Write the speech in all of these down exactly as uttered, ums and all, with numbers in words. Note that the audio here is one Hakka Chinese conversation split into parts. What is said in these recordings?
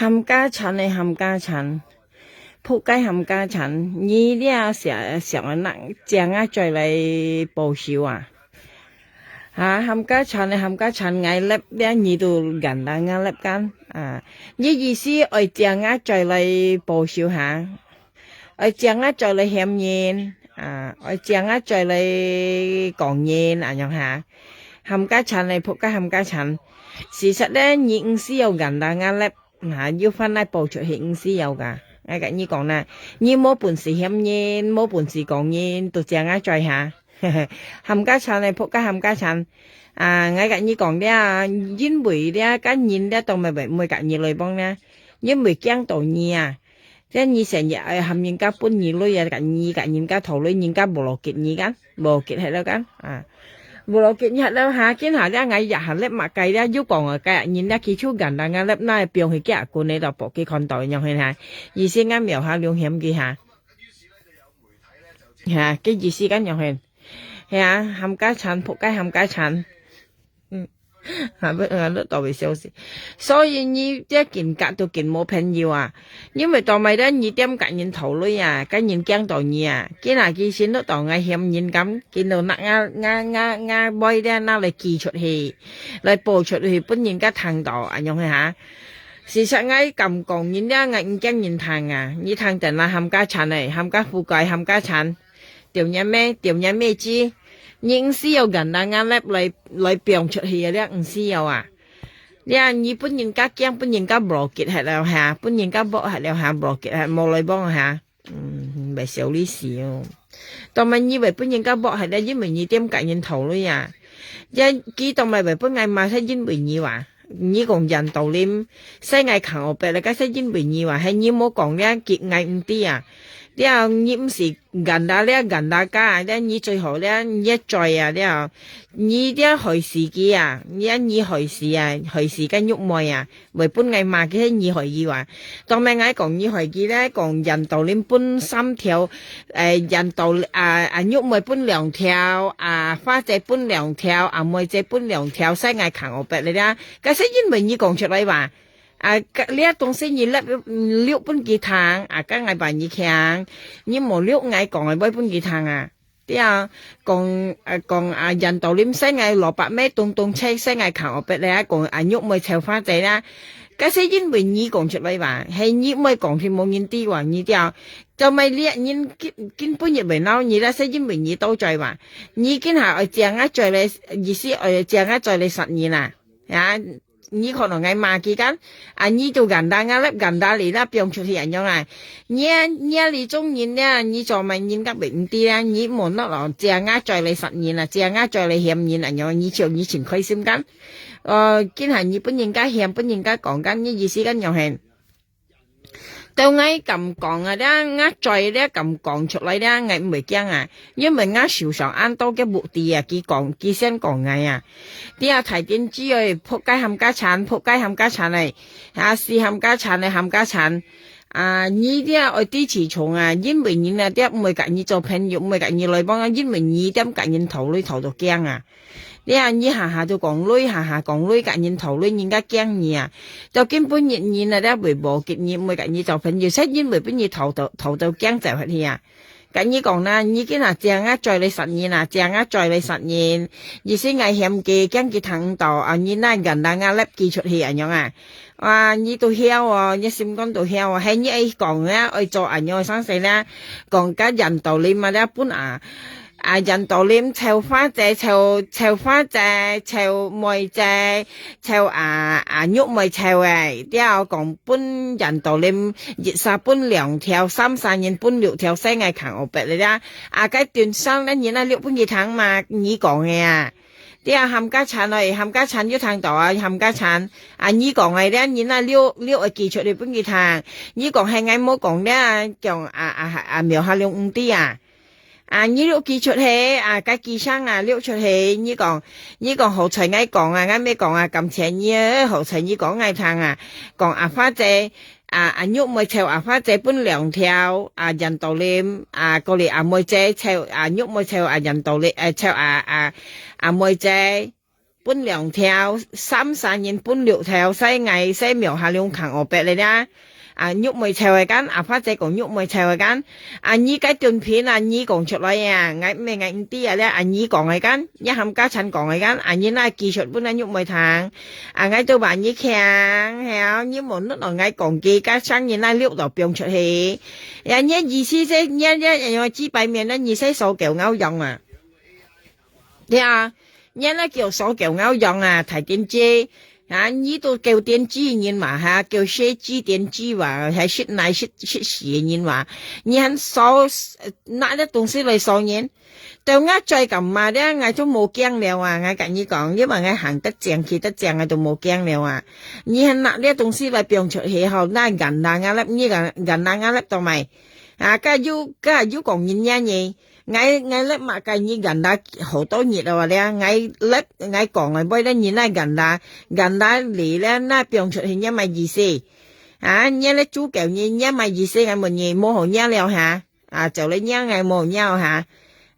Ham家產个，ham家產，仆街，ham家產，你這想，想啊，那，正啊，再來報仇啊？哈，ham家產个，ham家產，𠊎lep這你都ganda𠊎lep kan啊？你意思愛正啊，再來報仇哈？愛正啊，再來嫌人啊？愛正啊，再來講人，恁樣哈？Ham家產个，仆街，ham家產。事實呢，你毋需要ganda𠊎lep。 哈，有飯來報出去，毋需要个。𠊎甲你講啦，你無本事嫌人，無本事講人，都正啊，再哈。Ham家產个，仆街，ham家產。啊，𠊎甲你講了，因為了，甲人了，當毋會，毋會甲你來往了，因為驚到你啊。這你成日愛喊人家分你鐳啊，甲你，甲人家討鐳，人家無落結你kan？ 無結核了kan？啊，無落結你核了哈，今下了𠊎也下lep麼个了，又講啊，該人了佢就ganda𠊎lep，那放去佢阿公个到報佢看到樣形哈，意思𠊎苗下良嫌佢哈。哈，佢意思kan樣形。係啊，ham家產，仆街，ham家產。嗯。 哈，不，呃，錄到會笑死。所以你這更加都更無朋友啊，因為到尾了你點甲人討鐳啊，甲人驚到你啊，今下佢先錄到𠊎嫌人kan，見到拿𠊎，𠊎，𠊎，𠊎妹了拿來寄出去，來報出去，分人家聽到，恁樣个哈。事實𠊎敢講人了，𠊎毋驚人聽啊，你聽等啦，ham家產个，ham家富貴，ham家產。 Tiap年尾，tiap年尾知，你毋需要ganda𠊎lep來，來放出去个，這毋需要啊。這你分人家驚，分人家無結核了哈，分人家無核了哈，無結核，無來往哈。嗯，毋會笑你死哦。當然你會分人家無核了，因為你點甲人討鐳啊。這佢當然會分𠊎罵，係因為你哇。 你講Yan To Lim，使𠊎扛烏白了，該係因為你哇，係你無講了，佢𠊎毋知啊。了，你毋使ganda了，ganda ka啊，了，你最好了，你也嘴啊，了，你了害死佢啊，你啊，你害死啊，害死該玉妹啊，會分𠊎罵佢係你害佢哇。當然𠊎講你害佢了，講Yan To Lim分三條，誒，Yan To，啊，啊，玉妹分兩條，啊，花姐分兩條，啊，妹姐分兩條，使𠊎扛烏白了啦。 該係因為你講出來哇。啊，該，這東西你錄，嗯，錄分佢聽，啊，該𠊎話你聽，你無錄𠊎講个會分佢聽啊。對啊，講，啊，講啊，Yan To Lim使𠊎蘿蔔咩東東切，使𠊎扛烏白咧，講啊，玉妹臭花姐啦。該係因為你講出來哇，係你毋會講，佢無人知哇，你知啊。做麼个你人今，今晡日會鬧你啦，係因為你多嘴哇。你今下愛正啊嘴來，意思愛正啊嘴來殺人啊。 啊，你可能愛罵佢kan，啊，你就ganda𠊎lep，ganda你啦，放出去恁樣啊。你啊，你啊，你種人了，你做麼人家會毋知啊？你無拿咯，正啊嘴來殺人啊，正啊嘴來嫌人恁樣，你就你真開心kan？呃，今下你分人家嫌，分人家講kan，你意思kan樣形？ 到𠊎敢講啊，這𠊎嘴這敢講出來這，𠊎毋會驚啊，因為𠊎受傷恁多个目的啊，佢講，佢先講𠊎啊。這大天子个，仆街ham家產，仆街ham家產个，啊，死ham家產个，ham家產。啊，你這愛知自重啊，因為人啊，這毋會甲你做朋友，毋會甲你來往啊，因為你點甲人討鐳討到驚啊。 你啊，你下下都講鐳，下下講鐳，甲人討鐳，人家驚你啊。到今晡日人啊，這會無結你，毋會甲你做朋友，係因為分你討到，討到驚走下去啊。甲你講啦，你今下正啊嘴來殺人啊，正啊嘴來殺人，意思𠊎嫌佢，驚佢聽毋到啊，你拿ganda𠊎lep佢出去恁樣啊。哇，你都曉哦，你心肝都曉哦，係你愛講啊，愛做恁樣个生事啦，講甲Yan To Lim嘛，這分啊。 啊，Yan To Lim，臭花姐，臭，臭花姐，臭妹姐，臭啊，啊，玉妹臭个，了講分Yan To Lim，一儕分兩條，三儕人分六條，使𠊎扛烏白了啦。啊，該段聲呢，你拿錄分佢聽嘛，你講个啊。了，ham家產哦，ham家產有聽到啊，ham家產。啊，你講个了，你拿錄，錄个寄出去分佢聽。你講係𠊎無講了，講啊，啊，啊，苗下龍毋知啊。 啊，你錄佢出去，啊，該佢聲啊，錄出去，你講，你講好彩𠊎講啊，𠊎毋講啊，感謝你啊，好彩你講𠊎聽啊，講啊，花姐，啊，啊，玉妹臭啊，花姐分兩條，啊，Yan To Lim，啊，過來啊，妹姐臭，啊，玉妹臭啊，Yan To Lim，呃，臭啊，啊，啊，妹姐。分兩條，三儕人分六條，使𠊎使廟下龍坑哦，別个啦。啊，玉梅湊个間，阿發姐講玉梅湊个間，啊，你該短片啊，你講出來啊，𠊎毋係𠊎毋知啊，這啊，你講个間，你含家產講个間，啊，你那技術分啊玉梅聽，啊，𠊎都話你強，係啊，你無論哦，𠊎講佢，該生人那溜到放出去，呀，你意思係，你你用幾百面，那你使手狗咬癢啊？對啊，你那叫手狗咬癢啊，大電視。 啊，你都叫電視人嘛，哈，叫細隻電視哇，還識耐識，識時个人哇。你還掃，呃，拿這東西來掃人？到𠊎最近嘛，這𠊎就無驚了啊，𠊎跟你講，因為𠊎行得正，去得正，𠊎都無驚了啊。你還拿這東西來放出去吼，那敢拿啊，你敢，敢拿啊，到咩？啊，該有，該有講人家呢？ 𠊎，𠊎lep麼个你敢拿好多日了咧，𠊎lep，𠊎講个，為了你那敢拿，敢拿你咧，那放出去你麼意思？啊，你咧豬狗你，你麼意思？𠊎問你，無好你了哈？啊，走了你，𠊎無好你哈？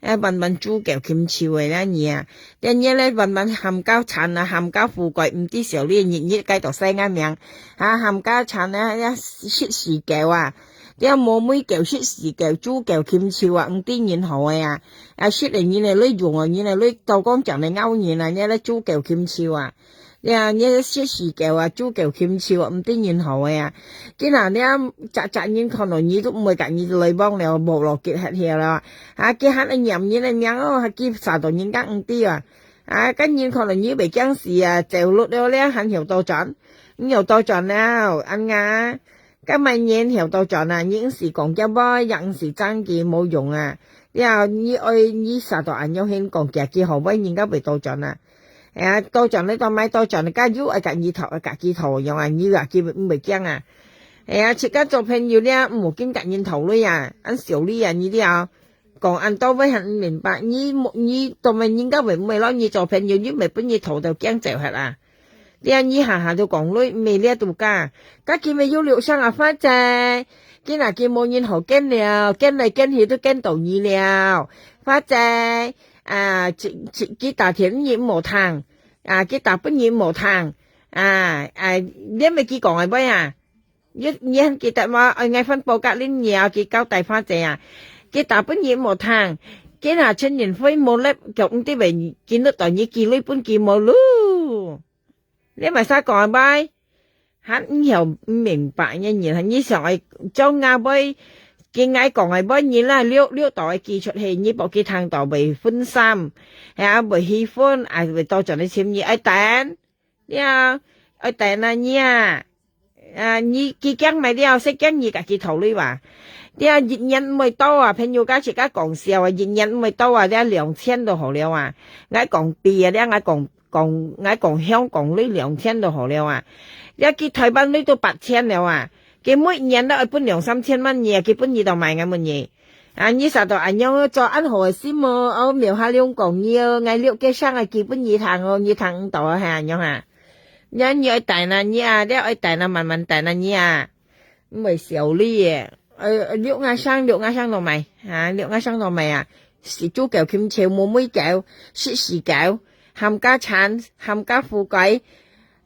啊，慢慢豬狗禽獸个啦你啊，這你咧慢慢含到慘啊，含到富貴，毋知少你日日該到世界命，啊，含到慘啊，呀，食屎狗啊！ 這無尾狗食屎狗，豬狗禽獸啊，毋知人好个啊！啊，食个人个鐳，用个人个鐳，到講正來咬人啊，你這豬狗禽獸啊！你啊，你食屎狗啊，豬狗禽獸啊，毋知人好个啊！今下你啊，隻隻人看到你都毋會甲你來往了，無路吉核曉了啊！啊，佢還愛念人个名哦，還佢殺到人家毋知啊！啊，該人看到你袂驚死啊，走路了咧，還曉倒轉，毋曉倒轉了，恁樣啊！ 該麼人曉倒轉啊？你毋使講佢會，也毋使爭佢，無用啊！了，你愛你殺到恁樣形講佢，佢好會，人家會倒轉啊！哎呀，倒轉你倒莫倒轉，該又愛甲你討，愛甲佢討樣啊！你啊，佢毋會驚啊！哎呀，自家做朋友了，毋好緊甲人討鐳啊，恁小利啊！你了，講恁多會還毋明白，你無，你做麼人家會毋會摎你做朋友，你毋係分你討到驚走核啊？ 這你下下都講鐳，毋係這都假。該今日有六聲啊，花姐，今仔日無人好見了，見來見去都見到你了，花姐。啊，這，這，佢打電你毋好聽，啊，佢打分你毋好聽，啊，啊，你毋係佢講个話啊？你，你還記得無？愛𠊎翻報甲恁娘，佢交代花姐啊，佢打分你毋好聽，今下陳仁輝無咧，就毋知會見得到你寄鐳分佢無咯。 你麼儕講个話？還毋曉毋明白个人，你想愛將𠊎會，佢𠊎講个話，你啦，溜，溜到个寄出去，你保佢聽到會分心，係啊，會氣憤，啊，會倒轉來尋你，愛等，你啊，愛等啊，你啊，啊，你，佢驚麼了，識驚你家己討鐳哇？你啊，一年毋會到啊，朋友家自家講笑啊，一年毋會到啊，你啊，兩千都好了啊，𠊎講比啊，你啊，𠊎講 講，𠊎講香港鐳兩千都好了啊，這佢台灣鐳都八千了啊，佢每年都愛分兩三千萬你啊，佢分你到麼个？𠊎問你。啊，你煞到恁樣做恁好个心哦，哦，廟下龍講你哦，𠊎六个聲啊，佢分你聽哦，你聽毋到啊，係恁樣啊？你，你愛等啊，你啊，你愛等啊，慢慢等啊，你啊。 毋會小利耶。呃，六阿聲，六阿聲到麼个？啊，六阿聲到麼个啊？食豬狗禽獸，無尾狗，食屎狗，含家產，含家富貴，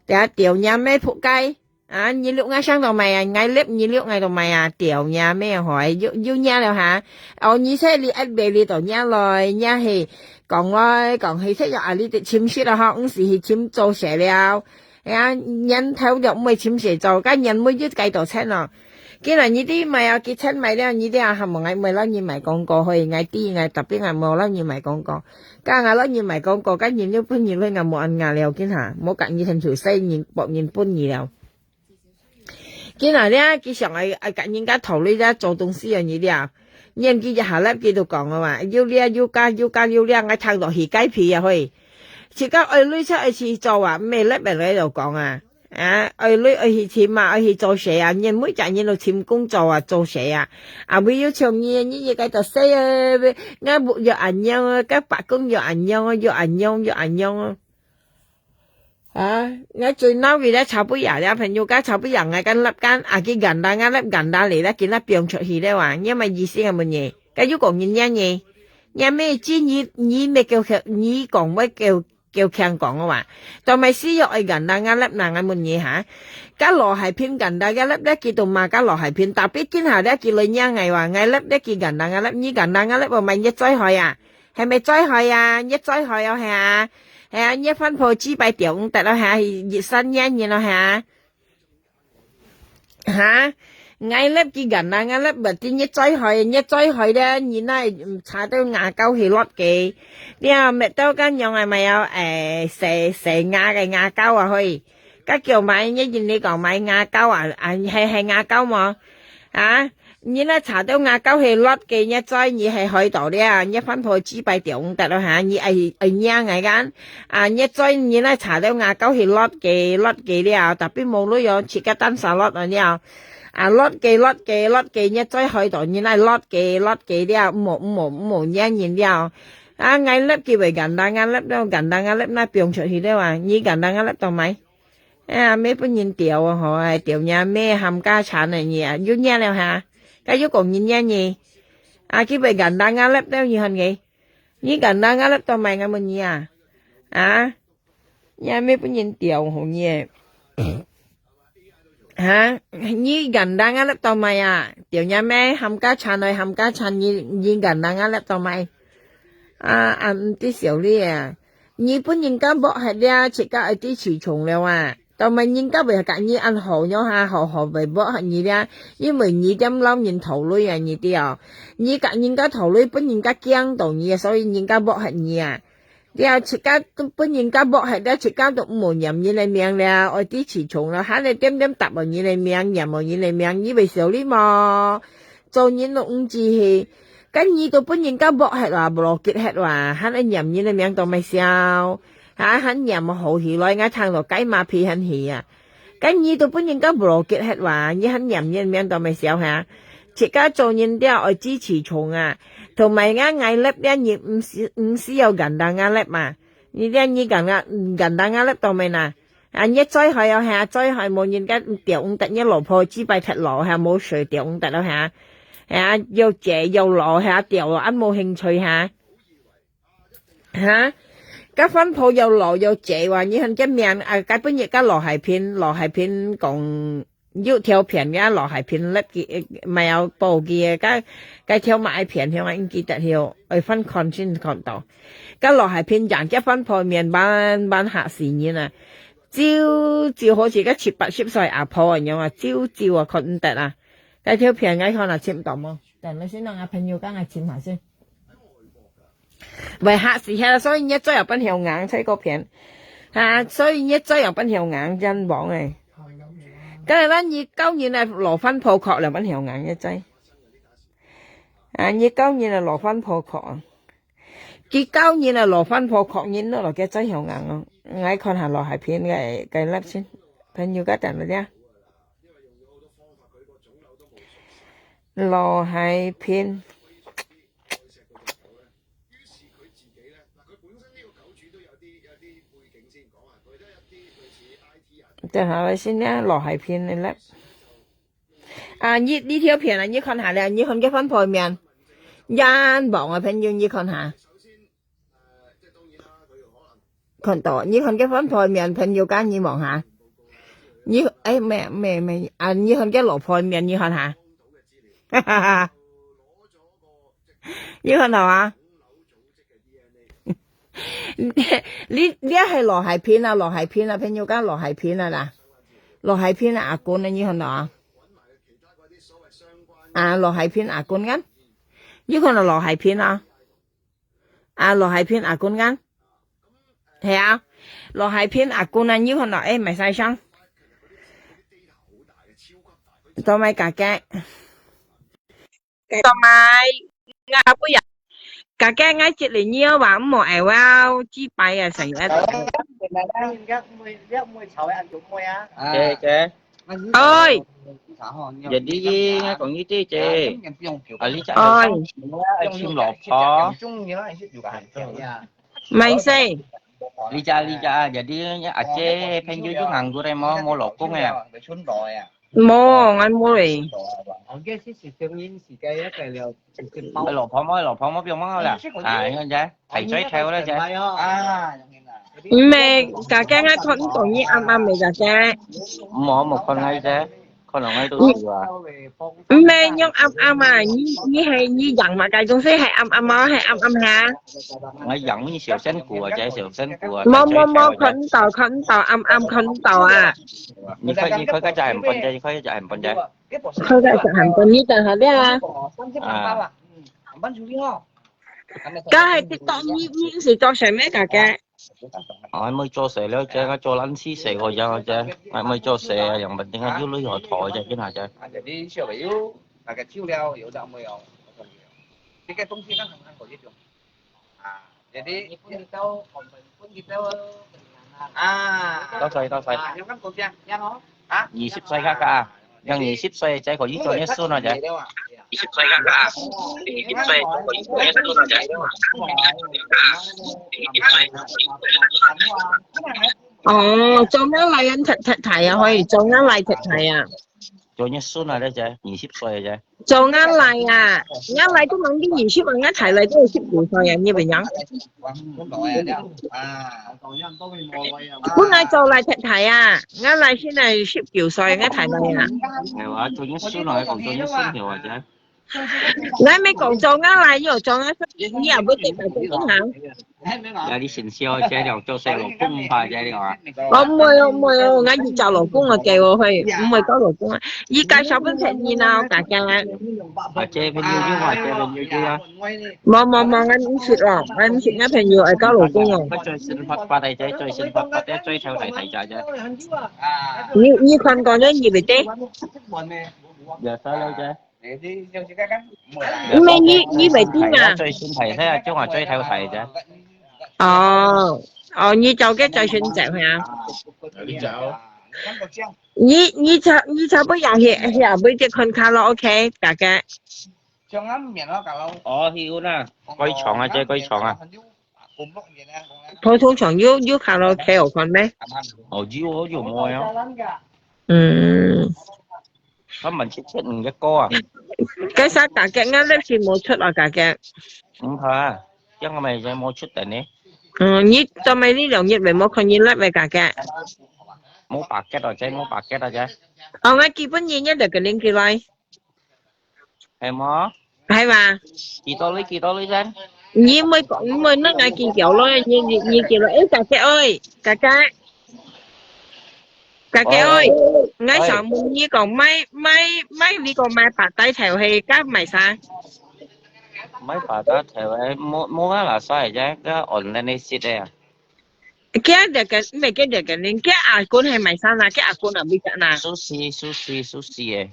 等下掉若姆仆街。啊，你六阿聲到麼个啊？𠊎lep你六，𠊎到麼个啊？掉若姆害，又，又若了哈。哦，你說你一味你到若來，若係講來講去，係有啊，你得尋食啊，吼，毋使去尋做事了。 哎呀，年頭就毋會尋事做，該年尾就該多錢咯。既然你知買啊，佢錢買了，你知啊，還無𠊎毋會摎你賣廣告，嘿，𠊎知，𠊎特別𠊎無摎你賣廣告。該𠊎摎你賣廣告，該人又分你鐳，𠊎無恁𠊎了，今下，無甲你成就細人，博人分你了。今下了，佢想愛，愛甲人家討鐳了，做東西啊，你了。年紀一下了，佢都講了嘛，又了又加，又加又了，𠊎聽到起雞皮啊，嘿。自家愛鐳出愛去做啊，毋係了，毋係了就講啊。 啊，愛鐳愛去尋啊，愛去做事啊，人每隻人都尋工作啊，做事啊。啊，唯有像你，你一个到細啊，𠊎屋又恁樣啊，該伯公又恁樣啊，又恁樣，又恁樣啊。啊，𠊎最惱佢咧，吵不贏，這朋友該吵不贏，𠊎跟立間，啊，佢敢打，𠊎立敢打你咧，今日放出去咧哇，你有麼意思啊？問你，該又講人家呢？你咩知你，你咩叫，你講我叫叫強講个話。做麼个需要愛簡單个粒，𠊎問你哈？該羅海平簡單个粒咧，佢都罵該羅海平，tapi今下咧佢來惹𠊎話，𠊎粒咧佢簡單个粒，你簡單个粒，毋係你災害啊？係毋係災害啊？你災害哦，係啊？係啊，你番婆雞排掉毋得咯，係啊？一山野人咯，係啊？ 哈？𠊎粒佢簡單，𠊎粒berarti你災害，你災害咧，你哪查到牙膏去落佢？你啊，搣到該樣啊，買啊，誒，洗，洗牙个牙膏啊，嘿。該叫買，你印尼講買牙膏啊，啊，係，係牙膏無？啊？你哪查到牙膏去落佢，你災你係害到了，你番婆雞排掉毋得咯哈，你愛，愛惹𠊎kan？啊，你災你哪查到牙膏去落佢，落佢了，tapi無鐳哦，自家單手落啊了。啊，落佢，落佢，落佢，你災害到，你哪落佢，落佢了，毋好，毋好，毋好惹人了。啊，𠊎粒佢會簡單，𠊎粒了，簡單，𠊎粒哪放出去了啊？你簡單，𠊎粒到買？哎呀，乜分人掉啊，吼，哎，掉你乜喊家產啊，你啊，又惹了哈？該又講人惹你？啊，佢會簡單，𠊎粒了，你看佢？你簡單，𠊎粒到買，𠊎問你啊？啊？ 你還乜分人掉好你？哈？你簡單啊，粒到買啊？掉你乜喊家產來喊家產，你，你簡單啊，粒到買？啊，啊，毋知笑你啊！你分人家剝忒了，自家愛知自重了啊！到買人家會甲你恁好樣哈，好好會剝忒你了，因為你點老人頭鐳啊，你知哦？你甲人家頭鐳，分人家驚到你啊，所以人家剝忒你啊！ 了，自家都分人家剝忒了，自家都毋好念人个名了，愛知自重了，還係點點答無人个名，念無人个名，你會笑你無？做人都毋知係，該你都分人家剝忒啊，無邏輯忒啊，還愛念人个名都毋笑，還，還念無好起來，𠊎聽到雞嫲皮還起啊！ 該你都分人家無邏輯忒哇，你還念念面都毋笑哈？自家做人了愛知自重啊，同埋𠊎，𠊎粒了你毋需，毋需要簡單啊粒嘛？你了你簡單，簡單啊粒到咩哪？啊，你災害哦哈，災害無人家掉毋得，你老婆雞排忒老哈，無水掉毋得了哈。啊，又姐又老哈，掉了，恁無興趣哈。 哈？該番婆又老又濟哇，你看該面啊，該本日該羅海平，羅海平講有條片个羅海平粒佢，呃，毋係有報佢个，該，該條麼个片，向啊，應記得曉，愛翻看先看到。該羅海平樣，該番婆面慢慢嚇死人啊！就，就好似該七八十歲阿婆樣啊，就，就啊，看毋得啊！該條片𠊎看啊，尋到無？等下先，讓阿朋友剛才尋下先。 會嚇死佢，所以你最後分曉硬，在嗰片。啊，所以你最後分曉硬，真忙誒。該係你教人來羅番婆殼了，分曉硬，你知？啊，你教人來羅番婆殼啊。佢教人來羅番婆殼，人都落去最曉硬哦。𠊎看下羅海平个，个粒先，朋友个等下。羅海平。 等下來先呢，羅海平个咧。啊，你，你條片啊，你看下咧，你看該番婆面，真忙啊，朋友，你看下。看到，你看該番婆面，朋友，跟你望下。你，哎，沒，沒，沒，啊，你看該老婆面，你看下。哈哈哈。 你看到啊？你，這係羅海平啊，羅海平啊，朋友講羅海平啊啦。羅海平啊，阿公啊，你看到啊？啊，羅海平阿公啊？你看到羅海平啊？啊，羅海平阿公啊？係啊，羅海平阿公啊，你看到，誒，毋使上。做麼个？ 做麼个？𠊎不要。Kakek，𠊎接你，你又話毋好愛我，幾擺啊，成日。姐，姐。哎。Jadi，𠊎講你知，姐。啊，你就，哎。愛尋老婆。 毋係。你家，你家，jadi阿姐朋友就nganggur，無，無老公啊？無，𠊎無咧。老婆無，老婆無，放吂啦。啊，你看姐，大嘴頭啦，姐。啊，毋係，家家，𠊎看毋到你暗暗个，家家。無，無看𠊎啫，看到𠊎都笑啊。毋係，你暗暗啊，你，你係，你樣嘛，該種係係暗暗哦，係暗暗哈。𠊎樣你小仙姑啊，這小仙姑啊，無，無，無，看毋到，看毋到，暗暗看毋到啊。你開，你開該隻暗梆仔，你開該隻暗梆仔。開該隻暗梆，你等下了啊。啊。該係TikTok，你，你毋係做事咩，家家？ 𠊎毋會做事了，這𠊎做爛事，死過樣，這𠊎毋會做事啊，樣本定啊，有鐳好討，這今下這。啊，jadi siapa you? Agak ciu liao, ya udah amoy oh. Tiga fungsi kan sama kok gitu. Ah, jadi pun kita, pun kita. Ah, 多謝，多謝。啊，有咁講先，有無？啊？二十歲卡卡。 樣二十歲仔可以做耶穌喏，仔。二十歲啊，二十歲可以做耶穌喏，仔。哦，做𠊎倈人太，太太啊，可以做𠊎倈太太啊。做耶穌喏，仔，二十歲仔。做𠊎倈啊，𠊎倈都吂經二十啊，𠊎太倈都十九歲啊，你明樣？本來做倈太太啊，𠊎倈現在十九歲，𠊎太倈啊。哎，𠊎做你孫來講，做你孫條啊，姐。𠊎毋係講做𠊎倈，又做𠊎孫，你也毋會知道做邊行。呀，你先笑，姐，你做細老公怕，姐，你啊。哦，毋會哦，毋會哦，𠊎有找老公啊，給我會，毋會交老公啊。你介紹分別人啊，大家。啊，姐，朋友就話，姐，朋友就啊。 無無無，𠊎毋識哦，𠊎毋識，𠊎朋友愛交老公哦。佢最新發發个，最新發發个，最頭大大隻啫。你你看過呢？你毋知？有細路仔。毋係你你毋知啊？最新大細啊，中華最頭大隻。哦哦，你找个最新隻係啊？你找。你你差你差不多也係係啊，每隻看卡拉OK，大概。 哦，係啦，該場啊，姐，該場啊。普通場有有卡拉OK好看咩？哦，有有無啊？嗯。他們去切你个歌啊。該啥大家，𠊎粒是無出啊，大家。毋怕啊，這樣我們已經無出的呢。嗯，你做咩呢兩日未無看你粒个大家？無paket啊，姐，無paket啊，姐。哦，𠊎基本日日就跟你起來。 係無？係嘛？幾多鐳？幾多鐳先？你毋好講，毋好拿𠊎計較咯，你你你計較，誒，大家愛，大家，大家愛，𠊎想問你講，買買買呢個買白帶頭係加買啥？買白帶頭係無無啊啦，所以啫，該online个食个啊。佢這個，毋係佢這個，你佢阿公係買啥啦？佢阿公啊，買啥啦？壽司壽司壽司誒。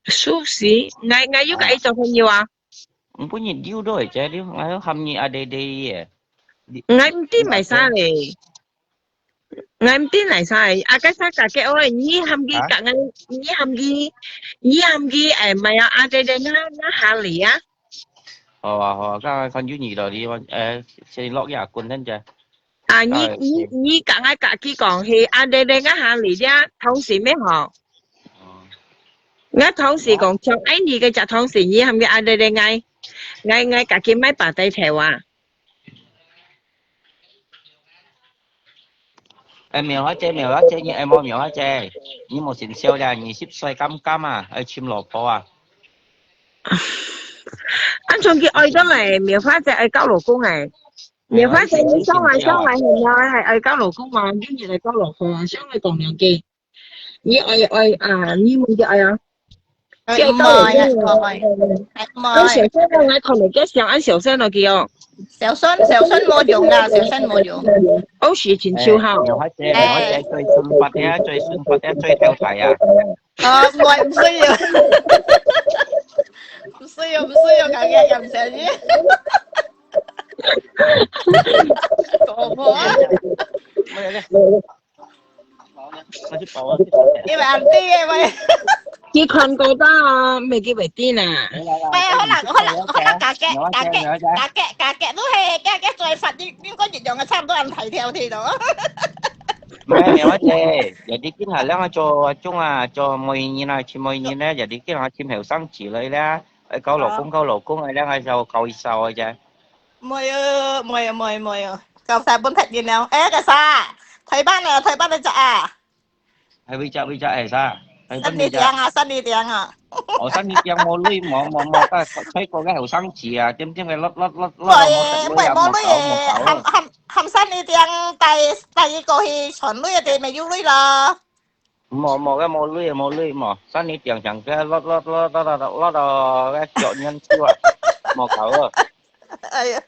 壽司，𠊎𠊎有个愛做朋友啊。毋過你溜到會知，你𠊎喊你阿爹爹耶。𠊎毋知買啥咧。𠊎毋知買啥咧，啊，該啥價格哦，你喊佢價，你喊佢，你喊佢，誒，買啊，阿爹爹，那那哪裡啊？好啊好啊，剛剛看有你了，你誒，先落一下滾等下。 啊，你你你甲𠊎家己講，係阿爹爹个下里呀，同事咩吼？𠊎同事講，像愛你个隻同事，你喊佢阿爹爹，𠊎，𠊎𠊎家己買白帶頭啊。哎，苗小姐，苗小姐，你哎，無苗小姐，你無先笑啦，二十歲敢敢啊，愛尋老婆啊？啊，像佢愛得來，苗小姐愛交老公哎。 你發現你上來上來很了，還愛交老公嘛？你也來交老公啊？上來講兩句。你愛愛啊？你問佢愛啊？哎，叫交老公啊？哎，小生啊，來看你个相，按小生落去哦。小生，小生無用啊，小生無用。哦，是真少哈。哎，我這，我這最順發的，最順發的，最挑台啊。 哦，毋會，毋需要。毋需要，毋需要，感謝，感謝你。講話。因為恁低个喂。佢看過到啊，毋係佢會知啦。喂，好啦，好啦，好啦，價格，價格，價格，價格都係，價格再發啲，應該一樣嘅，差毋多恁大條啲咯。 毋係，苗小姐，有啲今下兩個做中啊，做媒人啊，尋媒人咧，有啲今下尋後生之類咧，愛交老公交老公个，兩個就搞一手个啫。毋會啊，毋會啊，毋會，毋會啊。夠晒分別人了。哎，該啥？台灣啊，台灣个隻啊。係，WeChat，WeChat，哎，啥？台灣WeChat。三里店啊，三里店啊。哦，三里店無鐳，無，無，無，該泰國个後生仔啊，點點个落，落，落，落，無食鐳啊，無搞，無搞啊。含，含，含三里店帶，帶佢過去賺鐳个地，咪有鐳咯。無，無，該無鐳，無鐳，無。三里店上个落，落，落，落，落，落到該腳軟手啊，無搞啊。哎呀，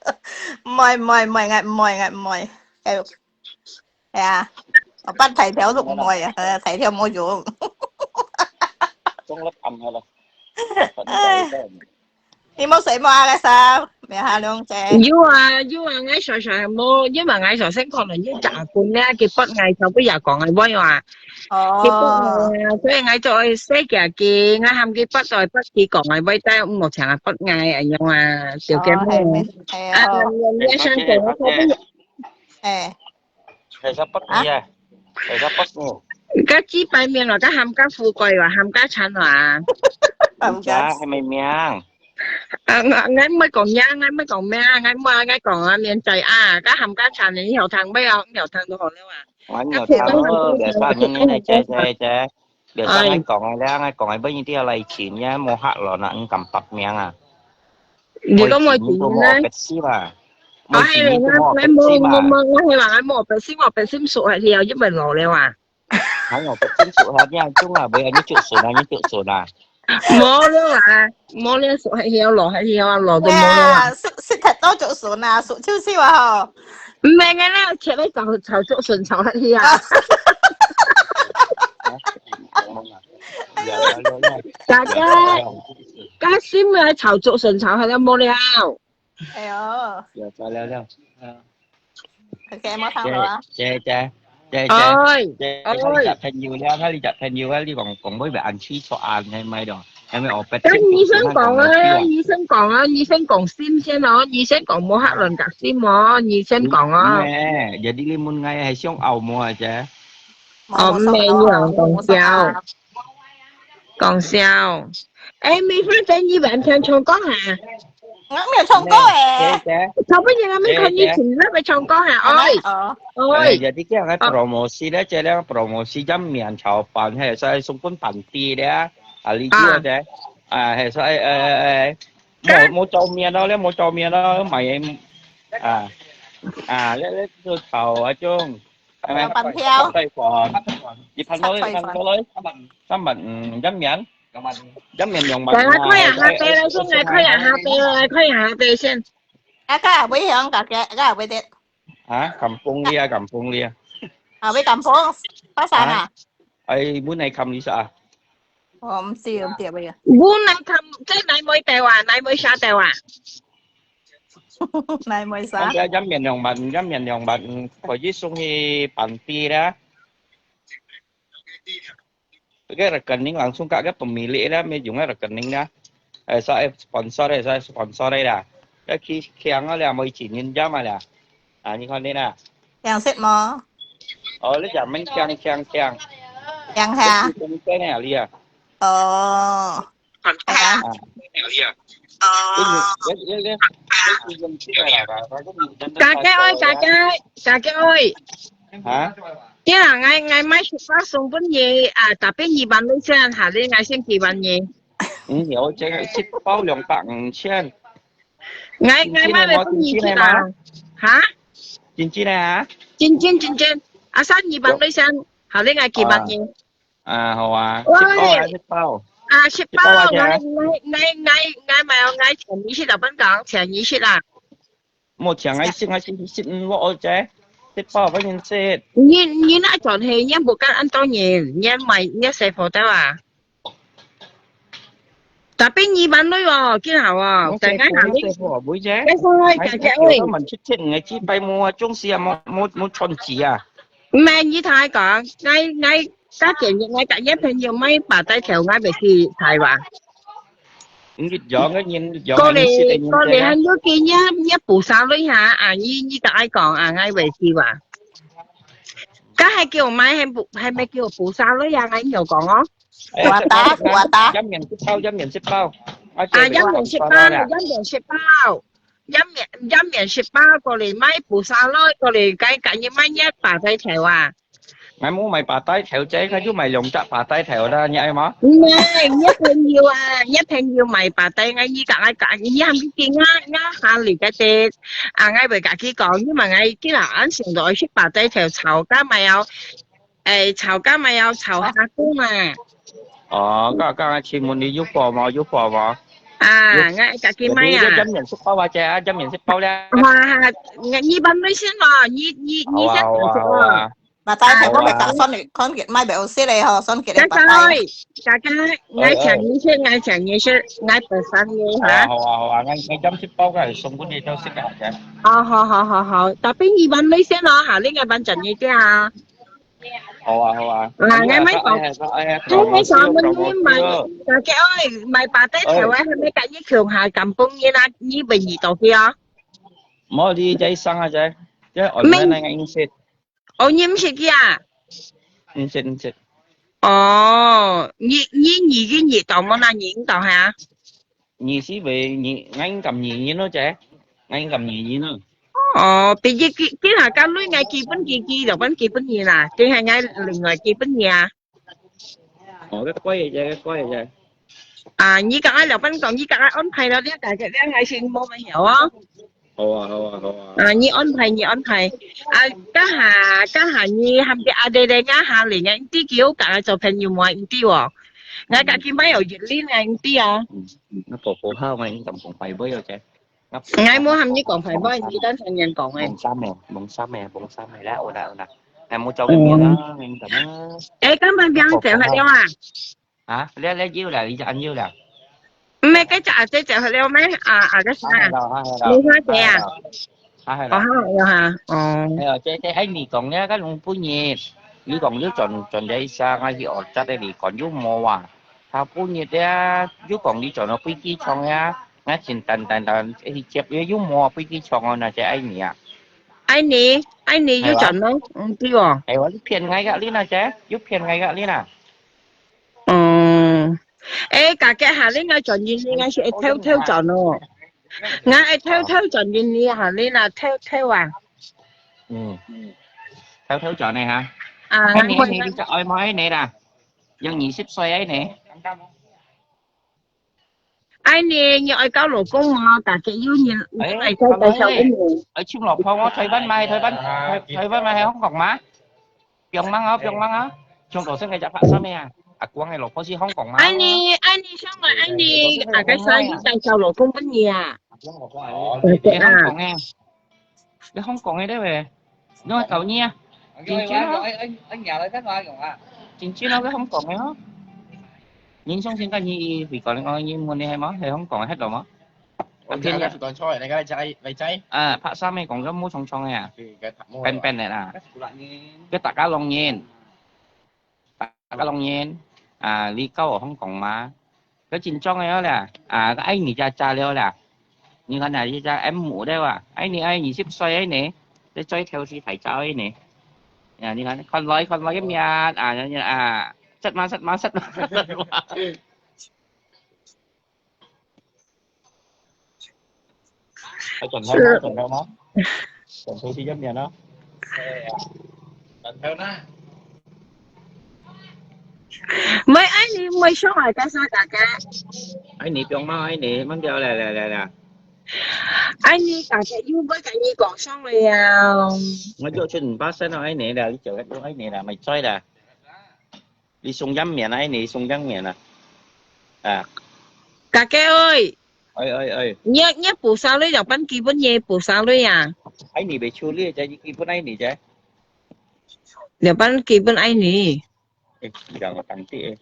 毋會，毋會，毋會，𠊎毋會，𠊎毋會。哎， 係啊，我扮大條都毋會啊，呃，大條無用。中了暗了咯。哎，你無睡無啊？該啥？咩哈龍姐？有啊，有啊，𠊎常常無，因為𠊎常常可能要食飯咧，佢發𠊎，頭先也講个話啊。佢發𠊎啊，所以𠊎就愛洗佢，𠊎喊佢發就發佢講个話，但係毋好請佢發𠊎，恁樣啊，小姐妹。哦，係咩？係啊，啊，你想講我頭先，哎。 係啥不你啊？係啥不你？該幾百名咯，該含加富貴咯，含加慘咯啊！含加，還沒名。啊，𠊎，𠊎毋會講名，𠊎毋會講名，𠊎毋會，𠊎講啊，面仔啊，該含加慘，你有聽無啊？你有聽到好了啊？我有聽到，該啥人呢？姐，姐，姐。 別生，𠊎講个咧，𠊎講个，本一定要來尋，也無客咯，哪能敢白名啊？你講無錢呢？白死吧！哎，𠊎無，無，無，𠊎係話，𠊎無白死，我白死熟下去啊，因為老了啊。還有白死熟下去啊，中啊，袂啊，你竹筍啊，你竹筍啊。無了啊，無了，熟下去啊，老下去啊，老都無了啊。哎呀，食，食忒多竹筍啊，熟就熟啊吼。 毋係，𠊎呢，切來炒，炒竹筍炒下去啊。大家，加心啊，炒竹筍炒下去無了。哎喲。OK，無聽到啊。姐，姐，姐，姐，姐，哎，姐，哎。你隻朋友了，你隻朋友啊，你講，講會毋會安全出案，係咪咯？ 但醫生講啊，醫生講啊，醫生講心先哦，醫生講無客亂甲心哦，醫生講哦。誒，jadi你問𠊎係想拗無啊啫？哦，毋係，你講笑，講笑。誒，美芬姐，你會曉唱歌哈？我沒有唱歌誒。頭先人家沒看你請那個唱歌哈，哎。哦。 哎，jadi佢个promosi咧，這个promosi jam面炒飯，係，所以送分飯店咧，啊，你知个，啊，係，所以，誒，誒，誒，無，無做面咯，你無做面咯，買，啊，啊，你，你做炒啊種，有粄條。粄條，一盤落去，一盤落去，三盤，嗯，一面，一面兩盤。來，來，看一下，對，來，先來看一下，對，來，看一下，對，先。啊，該會響，該个，該會得。 啊，kampung dia, kampung dia。啊，會kampung，pasal啊？哎，本來kam你啥？哦，毋知，毋知，毋知。本來kam，這哪位地啊？哪位社地啊？哪位社？人家一面兩萬，一面兩萬，嗯，可以送去本地啦。 Cái rekening langsung kat cái pemilik dah, meh jung cái rekening dah. Eh, sa eh sponsor eh, sa sponsor eh dah. Cái khi khiang ah dah, mau izin minjam ah dah. Ah, 你看你啦。 Khiang sét mò? Oh, 你講免khiang khiang khiang. Khiang ha? Cái này à, lia. Ồ. À. Cái gì? Cái, cái, cái, cái gì? Cà kê ơi, cà kê, cà kê ơi. Hả? Chứ là ngày, ngày mai sụp bác xuống bún gì, à, tapi nhị bàn lui sen, hả, đi ngày xin kỳ bàn nhị. Ừ, nhiều chứ, ship bao 兩百五千. Ngày, ngày mai về bún nhị chứ là. Hả? Chính chính này hả? Chính chính, chính chính. À, sao nhị bàn lui sen, hả, đi ngày kỳ bàn nhị. À, 好啊。喂。Ship bao hả, ship bao? À, ship bao, ngày, ngày, ngày, ngày, ngày mai, ngày 請你食啊，分講，請你食啊。 Mò 請𠊎食，𠊎食，食毋落哦，姐。Ship bao，分人食。你，你那轉去，你毋敢恁多人，你買，你細貨得啊。Tapi 二萬鐳哦，幾好哦，等下行你。細貨會啫。該係，姐姐，喂。慢慢出錢，𠊎幾百毛啊，總是啊，無，無，無賺錢啊。毋係，你同𠊎講，𠊎，𠊎 該建議𠊎个一朋友買把帶頭，𠊎會去台灣。你養个人，養个人，過年，過年還有幾日，你補沙鐳哈，啊，你，你个愛講啊，𠊎會去哇。該還叫買，還補，還沒叫補沙鐳啊，𠊎有講哦。我打，我打。一面一包，一面一包。啊，一面一包，一面一包。一面一面食飽過來買布衫咯，過來該今日買一把袋頭啊。 𠊎無買把袋頭，這个就買兩隻把袋頭啦，你愛嗎？毋係，你朋友啊，你朋友買把袋，𠊎你講，𠊎講，你還毋記得𠊎，𠊎下禮拜天，啊，𠊎會甲佢講，你問𠊎今日暗時想到食把袋頭炒，加埋有，誒，炒加埋有炒蝦公啊。哦，該該請問你有貨無？有貨無？啊，有。𠊎甲佢買啊。有，有，有，一面食飽啊，姐啊，一面食飽了。哇，你你慢慢先咯，你你你先食咯。好啊，好啊，好啊。 Bà tay phải có phải cặp son để con kiệt mai bé ô xí này ho, son kiệt để bà tay. Rồi, cả cái ngay Ơi, ơi. Chẳng như thế, ngay chẳng như thế, ngay bờ sang như hả? Hả, hả, hả, hả, ngay, ngay chấm xếp bao cái, xong cái đi theo xếp cái hả? Ờ, hả, hả, hả, hả. Tapi nghi vấn lấy xếp nó hả, lấy ngay bán chẳng như thế hả? Hả, hả, hả. Là ngay mấy cậu. Thế mấy sao mình như mày, cả cái ơi, mày bà tay theo ấy, hay mấy cái như thường hả, cầm bông như na, như bình gì tàu kia. Mau đi chạy sang hả, chạy. Chứ ở Mình- Nơi này ngay xếp. Ồ, nyi m̀ sik ki à? M̀ sik, m̀ sik. Ồ, nyi, nyi, nyi ki nyi tau mò na, nyi tau hả? Nyi si về, nyi, ngai ngam nyi nyi nó che. Ngai ngam nyi nyi nó. Ồ, bây giờ ki, ki hả, cái lưới ngai ki bún ki, ki lộc bún ki bún nyi là, ki hả ngai lưới ngai ki bún nyi à? Ồ, cái quay vậy, cái quay vậy. À, nyi cái ai lộc bún còn nyi cái ai ôn phải nó đi, cái cái đang ngai xin mua mà hiểu á. 好啊，好啊，好啊。啊，你安排，你安排。啊，該下，該下你喊佢阿爹爹，𠊎下嚟，𠊎知佢有講做朋友嘛，你知哦。𠊎家己買有一輪啊，你知啊。嗯，嗯，那婆婆好嘛，你敢講壞話哦，姐？𠊎無喊你講壞話，你單純人講誒。蒙三誒，蒙三誒，蒙三誒，來，我來，我來。來，莫做个面啊，你敢啊？誒，今日變成了啊？ 啊，你，你要了，你就恁要了。毋係，該隻阿姐就去了咩？啊，啊，該啥？啊，係啦，啊，係啦。你花姐啊？啊，係啦。哦，好，有哈，哦。哎呀，這，這，哎，你講呢，該龍不熱，你講你轉，轉這一下，我去學習的，你講有無啊？他不熱的啊，又講你轉了飛機場呀，我簡單單單，哎，接，有無啊？飛機場哦，那些愛你啊。愛你，愛你又轉了，嗯，對哦。哎，我是騙𠊎个，你那些，又騙𠊎个，你那。 嗯，誒，家己下你愛轉印尼，𠊎係會偷偷轉哦。𠊎會偷偷轉印尼下你那偷偷啊。嗯，偷偷轉呢哈？啊，哎，你，你，你就愛無愛你啦？有二十歲愛你？愛你，你愛交老公無？家己有人，哎，愛交介紹个人。哎，請老婆，我台灣買，台灣，台，台灣買，香港買。 放吂啊，放吂啊，從頭先个隻拍衫个啊，阿光个老婆係香港嘛。愛你，愛你，想愛愛你，啊，該生意介紹老公分你啊。哦，你香港个，你香港个對不對？你愛搞你啊？真正啊，真正啊，个香港个哦。你相信个你，佢講你講你問你係無？係香港个，係到無？ 我聽日講錯，你个仔，你仔。啊，拍衫个講咗毛長長个啊，佢个頭毛啊。Pendek-pendek啊。佢大家弄人，大家弄人，啊，你教我香港嘛？佢緊張个了啦，啊，佢愛你家家了啦。你看啊，這家M五了啊，愛你愛你十歲愛你，你最挑是大家愛你。啊，你看，看來看來个面啊，啊，啊，實嘛實嘛實嘛。係。 係，轉頭啦，轉頭啦，轉頭去一面啦。轉頭啦。毋係，愛你毋係上來介紹大家。愛你放吂，愛你，慢點，來來來來。愛你大家又毋會跟你講上來啊。𠊎就出五巴仙咯，愛你啦，你就用愛你啦，毋使啦。 你送一面啊，你送一面啊。啊。家姐ơi，哎，哎，哎。你，你補啥類了？分基本你補啥類啊？哎，你被處理，這基本哎，你這。了分基本哎，你。哎，講我講的，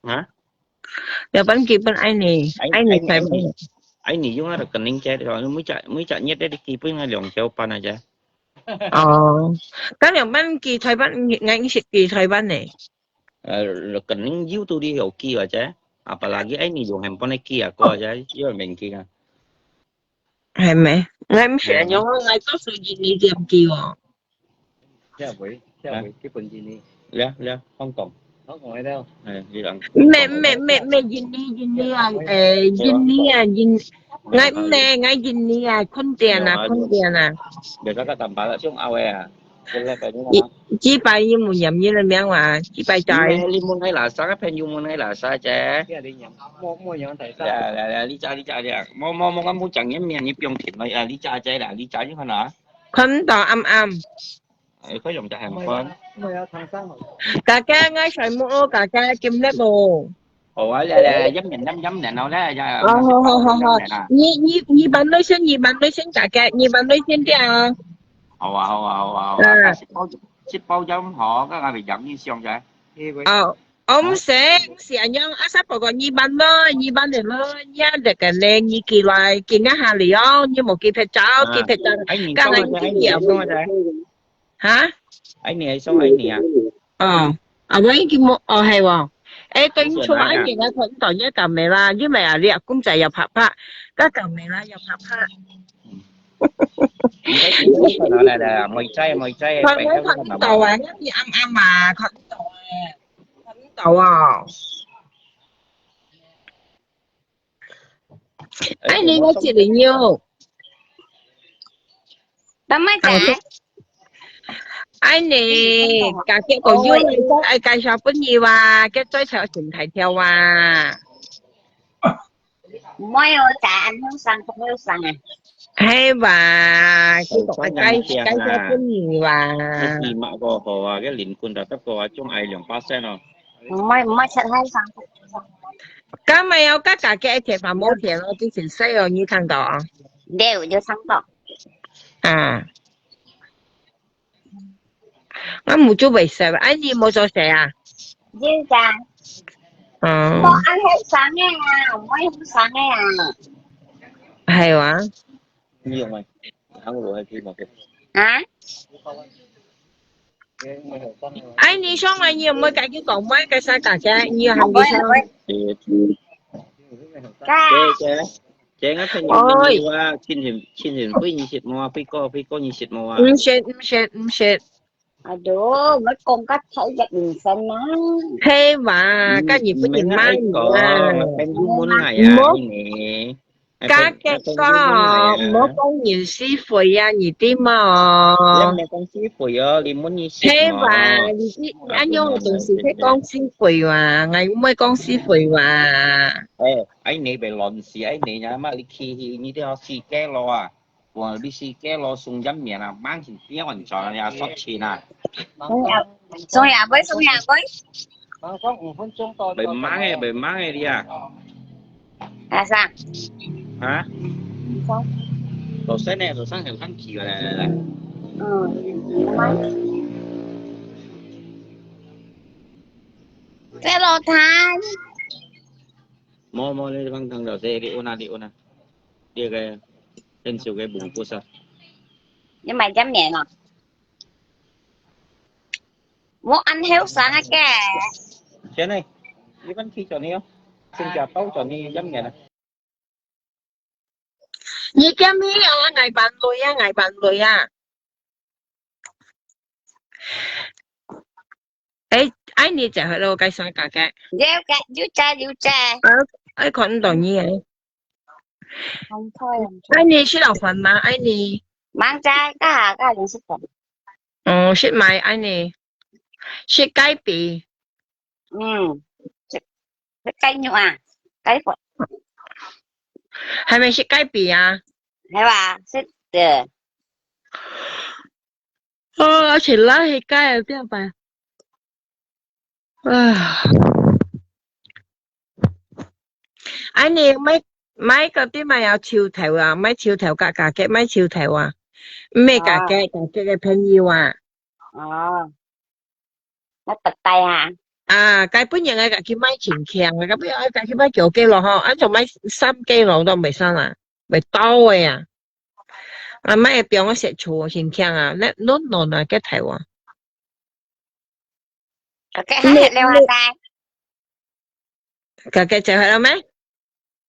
哎。啊？了分基本哎，你，哎，哎，你才哎，哎，你，哎，你用那個肯定這，每隻，每隻月的基本啊，兩條半啊，這。 哦，該兩班寄台灣，𠊎，𠊎識寄台灣呢。呃，肯定有都有寄或者，apalagi哎，你用還幫你寄啊，過或者有人寄啊。係咩？𠊎毋識用，𠊎多數印尼店寄哦。這位，這位，基本印尼。了，了，香港。 香港个了。哎，你講。咩，咩，咩，咩，印尼，印尼啊，誒，印尼啊，印， ，𠊎毋呢，𠊎印尼啊，崑頂啊，崑頂啊。Biasa ka tampak lah，中澳个啊。一，一擺你有念你个名啊，一擺在。你問係哪儕个朋友問係哪儕啫？來來來，你揸你揸你，無無無，𠊎無講你名，你不用聽了啊，你揸仔啦，你揸你看啊。看毋到，暗暗。 哎，可以用隻hand phone。家家，𠊎睡目咯，家家，今日無？好啊，來來，一面飲飲然後咧，呀，哦，好好好好，你你你慢慢先，你慢慢先，家家，你慢慢先點啊。好啊好啊好啊好啊，啊。食飽食飽飲好，該𠊎咪飲你上仔。哦，哦，毋使，毋使恁樣，啊，sa pokok你慢慢，你慢慢咯，你啊，這個咧，你寄來，寄下下了哦，你無寄別走，寄別走，哎，你講个，哎，你講个。 哈？愛你還送愛你啊？哦，啊，𠊎已經無，哦，係哦。誒，等於說愛你，𠊎看到你个camera，因為啊，你个公仔又拍拍，个camera又拍拍。來來來，妹仔妹仔，看，看到啊，你暗暗啊，看到啊，看到啊。 哎，你个一零六。等下再。哎，你，家己个用，哎，介紹分你哇，个最少真大條哇。毋會哦，在恁後生，當後生啊。係哇，佢講愛介，介紹分你哇。你嘛個好啊，个零工就得個啊，總愛兩巴仙哦。 毋會，毋會，出海生。今日有个家己一天嘛無天咯，之前細哦，你聽到啊？有，有聽到。啊。我目珠袂使，哎，你無做事啊？有啊。嗯。無恁後生个啊，毋會後生个啊。係啊。你用咩？行路還可以嗎？啊？ 哎，你上來，你有無跟佢講，莫个啥大家，你有喊佢上？姐，姐，姐，我朋友問你啊，親情，親情會你識無啊？會哥，會哥你識無啊？毋識，毋識，毋識。哎喲，我講个太一人生啦。係嘛，嗯，跟你不人罵你啊。朋友問來啊，你呢？ 家己講，毋好講人是非啊，你知無？你毋好講是非哦，你問你識無？係嘛，你，你恁樣个東西，係講是非哇，𠊎毋會講是非哇。哎，哎，你別亂事，哎，你呀嘛，你去，你都要死个咯啊！我你死个咯，送人面啊，滿身邊還賺啊，說錢啊！ 送也會，送也會。別忙个，別忙个你啊。啊，啥？啊？早上呢，早上很funky个，來來來。嗯，在老壇。無無，你放湯就係，你搵啊，你搵啊。你个很少个bungkus啊。你買點面啊？ 無恁後生啊个。先呢，你問佢轉去哦，新加坡轉去一年啊。你叫咩啊？𠊎扮女啊，𠊎扮女啊。誒，愛你就係咯，該三個个。了解，了解，了解。啊，愛看到你誒。 愛你食老飯嗎？愛你。吂知，該下該下食飯。哦，食麼个？愛你。食雞髀。嗯，食，食雞肉啊，雞骨。係毋係食雞髀啊？係啊，食个。哦，而且拉起雞啊，點辦？ 啊。恁樣，莫，莫个地方要抽頭啊，莫抽頭，家家个莫抽頭啊，毋係家个，家个个朋友啊。哦，那白帶啊。啊，該本人个家己莫真強啊，該本人家己莫九个咯吼，恁樣莫三个咯，都袂使啦，袂到个啊。啊，莫會變我食醋真強啊，那，no，no，no，个頭啊。 OK，你，好了啊，你，該。哥哥做好了沒？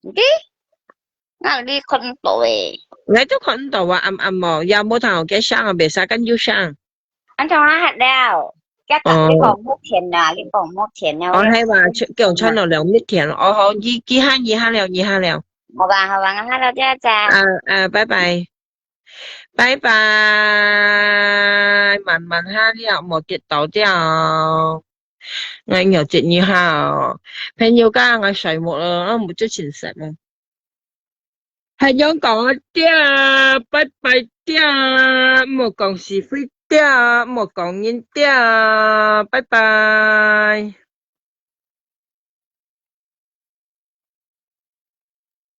你，那你看到誒。𠊎都看到啊，暗暗哦，也無聽到个聲啊，袂使跟有聲。恁樣啊，好了。這個你講目前啦，你講目前了。哦，係嘛，就，叫我穿到了目前了。哦，好，你，你下，你下了，你下了。好吧，好吧，𠊎下來再再。啊啊，拜拜，拜拜，慢慢下了，莫跌倒掉。𠊎有接你好，朋友家，𠊎睡目了，𠊎目珠清醒了。還有講啊，爹，拜拜爹，莫講是非爹，莫講人爹，拜拜。